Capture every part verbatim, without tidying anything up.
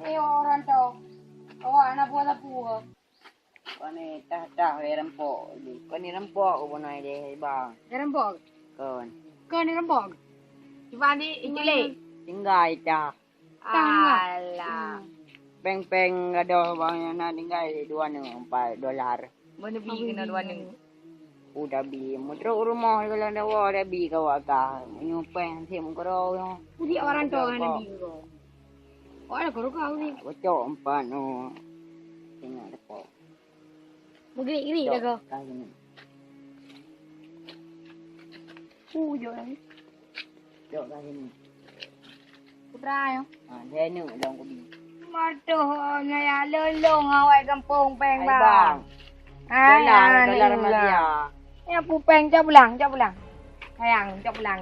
Ayo orang tu. Awak anak buah sapu ke? Kon ni tah-tah hai rampok. Kon ni rampok ko bunoe deh, bang. Hai rampok? Kon. Kon ni rampok? Cuba ni, icilek. Tinggai tah. Alah. Peng-peng gadoh bang nyang na tinggai dua neu empat dolar. Mana bi kena dua neu? Udah bi, meutrok rumoh dalam dawa udah bi kawak kah. Nyu peng sih mengkero nyu. Udik orang tua kan bi ko. Oh, ada koro kau ni. Bocok empat neu. Tengok depan. Meugerik-gerik dah kau. Dah sini. Uh, jok dah ni. Jok dah sini. Putra yo. Ha, dia ni dong kubi. Madoh, ngaya lolong awai gampông peng bang. Hai bang. Hai, dolar, dolar Malaysia. Ya pu peng, cok pulang, cok pulang. Sayang, cok pulang.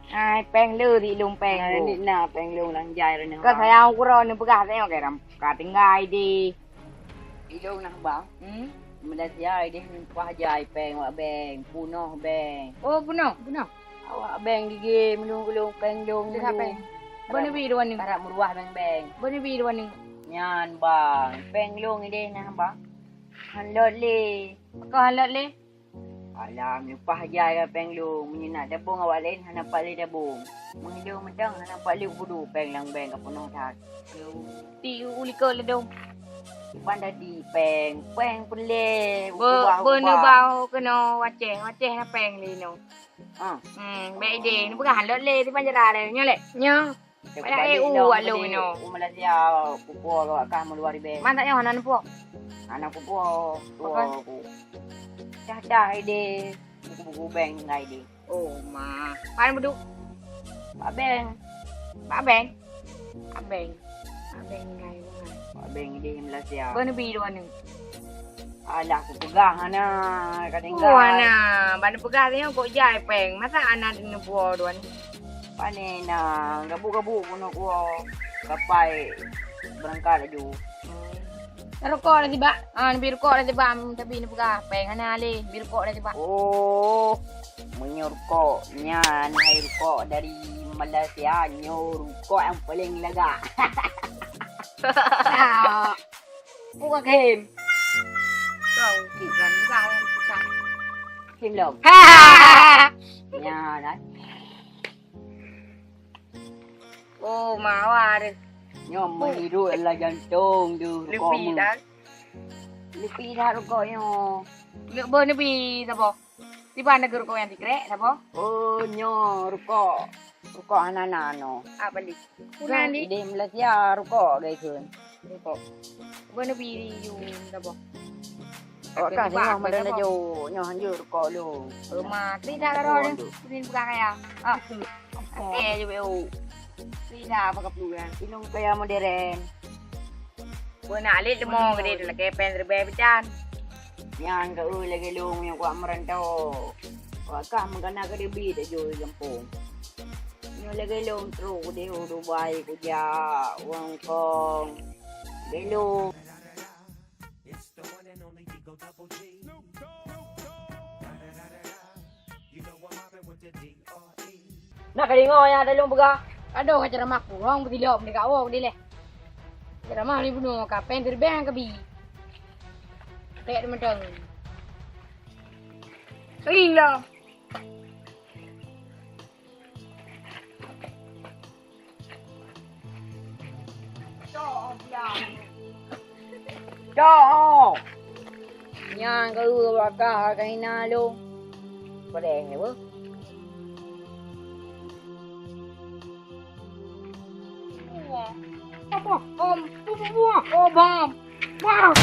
Hai peng le di lung peng. Nah, ni na peng lung lang jai rena. Kau sayang kuro ni peugah tengok ke ram. Ka tinggai di. Ilong nah bang. Hmm? Malaysia ideh nyoe pah jai peng wak bank, punoh bank. Oh, punoh, punoh. Awak bank gigi melung-lung peng long. Dah peng. Beuna bi dua neu. Karap meuruah bank-bank. Beuna bi dua neu. Nyan bang, peng long ideh nah bang. Han lot lé. Pakon han lot lé? Alah, meunyoe pah jai ka peng long, meunyoe nak tabong awak laén hana pat lé tabong. Meunyoe mantong hana pat lé kudu peng lam bank ka peunoh that. Ti u likot lé dong. Ban tadi peng, peng peureulèe. Be-, beuneu bau keunoe waceh, waceh na peng lé nyoe. Ah. Hmm, bèk ideh, neupeugah lôn lé di panjara lé nyoe lé. Nyoe. Padahai u along inoe. U Malaysia, pupo kah meuluwa ribèe. Man tanyoe hana neupuo. Hana kupuo, tuo ku. Dah-dah ideh, buku-buku bank tinggai ideh. Oh, ma. Pane beudôk? Bak bank. Bak bank? Bak bank. Bak bank tinggai, tinggai. Bak bank ideh Malaysia. Beuna bi dua neu. Alah, kupeugah hana, ka tinggai. Oh, hana. Ban neupeugah nyoe kok jai peng. Masa hana neupuo dua neu? Pane na, gabuk-gabuk bunoe kuwoe kapai beurangkat laju. Rukok dah tibak. Ah, neubi rukok dah tibak, tapi neupeugah peng hana lé, bi rukok dah tibak. Oh, meunyoe rukok nyan hai rukok dari Malaysia, nyoe rukok nyang paleng lagak. Buka game. Kau bukan, bukan orang susah. Game lom. Nyan, ah. Oh, mawa deh. Nyoe meuhidup adalah jantong tu. Lepi dah. Lepi dah rukok nyoe. Leuk beuh neubi saboh. Tiba na geurukok nyang sikrek saboh. Oh, nyoe rukok. Rukok hana-hana nyoe. Ah, balik. Kuna ni. Di Malaysia rukok gai kheun. Rukok. Beuh neubi yu saboh. Awak kan tengok model laju, nyoh hanjeuet rukok lu. Rumah, tidak ada orang. Ini bukan kaya. Ah. Oke, je beu. Tidak apa keperluan. Inong kaya modern. Beuh nak alit lemo gede tu lagi pen ribèe pecan. Nyan ka eu lagi lung nyang kuat merantau. Awak kah mengkana ke debi tak jauh gampong. Nyoe lagi lung trok deh Dubai kujak Hong Kong. Lagi lung. Nak ka deungoe nyang ada lôn peugah? Adoh, ka ceramah kurong beutilok meudeh kawok deh leh. Ceramah ni bunoe ka péng teureubang ka bi. Pek teumantong. Ilah. Cok! Nyang keureubeue baka ka hina lôn. Peudeh beuh. Wah. Apa? Om, apa buah? Oh, bam. Bam.